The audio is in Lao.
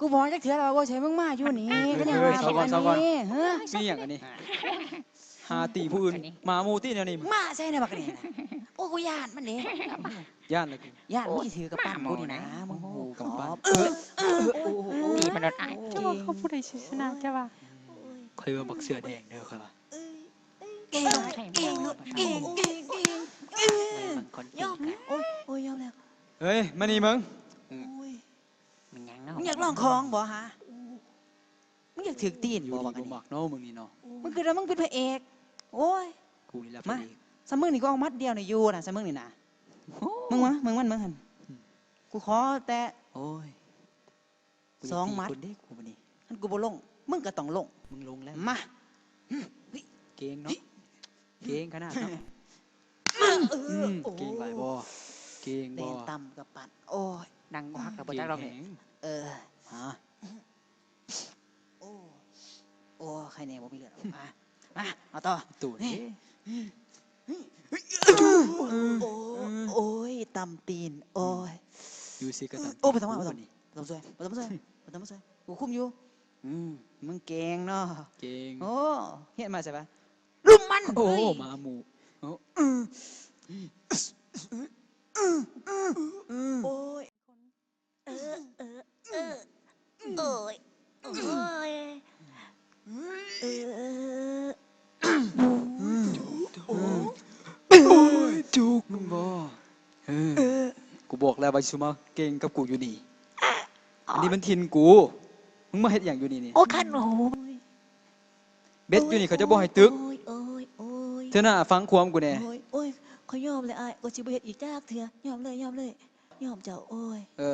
ກູບອກຈັກເທື່ອແລ້ວວ່າບໍ່ໃຫ້ມຶງມາຢູ່ນີ້ ກໍຍັງວ່າບັກອັນນີ້ ເຮີ ມີຫຍັງອັນນີ້ ຫາຕີຜູ້ອື່ນ ໝາໝູຕິແນວນີ້ ມາໃສ່ແນວບັກນີ້ນະ ໂອ້ ກູຢ້ານມັນເດ້ ຢ້ານລະກູ ຢ້ານມັນຊິຖືກຳປັ້ນກູນີ້ນະ ມຶງຮູ້ກຳປັ້ນ ເອີ ເອີ ເອີ ເອີ ຕີມັນໂດດອ້າຍ ເຈົ້າວ່າເຂົາຜູ້ໃດຊິຊະນະ ເຈົ້າວ່າ ຂ້ອຍວ່າບັກເສື້ອແດງເດີ ຂ້ອຍວ່າ ເກັ່ງ ເກັ່ງ ເກັ່ງ ເກັ່ງ ເກັ່ງ ຍອມ ໂອ້ຍ ໂອ້ຍ ຍອມແລ້ວ ເຮີ້ຍ ມານີ້ມຶງ ໂອ້ຍ ມັນຫຍັງເນາະ ມຶງຢາກລອງຂອງບໍ່ຫາ ມຶງຢາກຖືກຕີນບໍ່ບັກອັນນີ້ ມັກເນາະມຶງນີ້ເນາະ ມຶງຄິດວ່າມຶງເປັນພະເອກ ໂອ້ຍ ກູນີ້ລະພະເອກ ຊຳມຶງນີ້ກູເອົາໝັດດຽວນີ້ຢູ່ນະ ຊຳມຶງນີ້ນະ ມຶງມາ ມຶງມັນ ມຶງຫັ້ນ ກູຂໍແຕ່ ໂອ້ຍ ສອງໝັດ ກູຢາກຕີຄົນເດ້ກູບັດນີ້ ຄັນກູບໍ່ລົງ ມຶງກໍຕ້ອງລົງ ມຶງລົງແລ້ວ ມາ ເກັ່ງເນາະ ເກັ່ງຂະໜາດເນາະ ເອີ ເກັ່ງຫຼາຍບໍ່ ເກັ່ງບໍ່ ເຕັ້ນຕ່ຳກະປັດ ໂອ້ຍ ນັ່ງບໍ່ຮັກແລ້ວບໍ່ຈັກດອກນີ້ ເອີ ມາ ໂອ້ ໂອ້ ໄຄແນ່ບໍ່ມີເລືອດ ມາ ມາ ເອົາຕໍ່ ໂຕເດ້ ໂອ້ ໂອ້ຍ ຕ່ຳຕີນ ໂອ້ຍ ຢູ່ຊິກະຕ່ຳຕີນ ໂອ້ ບໍ່ຕ້ອງມາ ບໍ່ຕ້ອງ ບໍ່ຕ້ອງມາຊ່ວຍ ບໍ່ຕ້ອງມາຊ່ວຍ ບໍ່ຕ້ອງມາຊ່ວຍ ກູຄຸມຢູ່ ອືມ ມຶງເກັ່ງເນາະ ເກັ່ງ ໂອ້ ຮຽນມາໃສວະ ລຸມມັນ ໂອ້ ເຮີ້ຍ ໝາໝູ ໂອ້ ອືມ ໂອ້ຍ ເອີ ເອີ ເອີ ໂອ້ຍ ໂອ້ຍ ເອີ ໂອ້ຍ ຈຸກ ມຶງບໍ່ ເອີ ເອີ ກູບອກແລ້ວວ່າຊິມາເກັ່ງກັບກູຢູ່ນີ້ ອັນນີ້ມັນຖິ່ນກູ ມຶງມາເຮັດຫຍັງຢູ່ນີ້ນີ້ ໂອ້ ຄັນ ໂອ້ຍ ເບັດຢູ່ນີ້ເຂົາຈະບໍ່ໃຫ້ຕຶກ ໂອ້ຍ ໂອ້ຍ ໂອ້ຍ ເທື່ອໜ້າຟັງຄວາມກູແດ່ ໂອ້ຍ ໂອ້ຍ ຂ້ອຍຍອມແລ້ວອ້າຍ ຂ້ອຍຊິບໍ່ເຮັດອີກຈັກເທື່ອ ຍອມເລີຍ ຍອມເລີຍ ຍອມເຈົ້າ ໂອ້ຍ ເອີ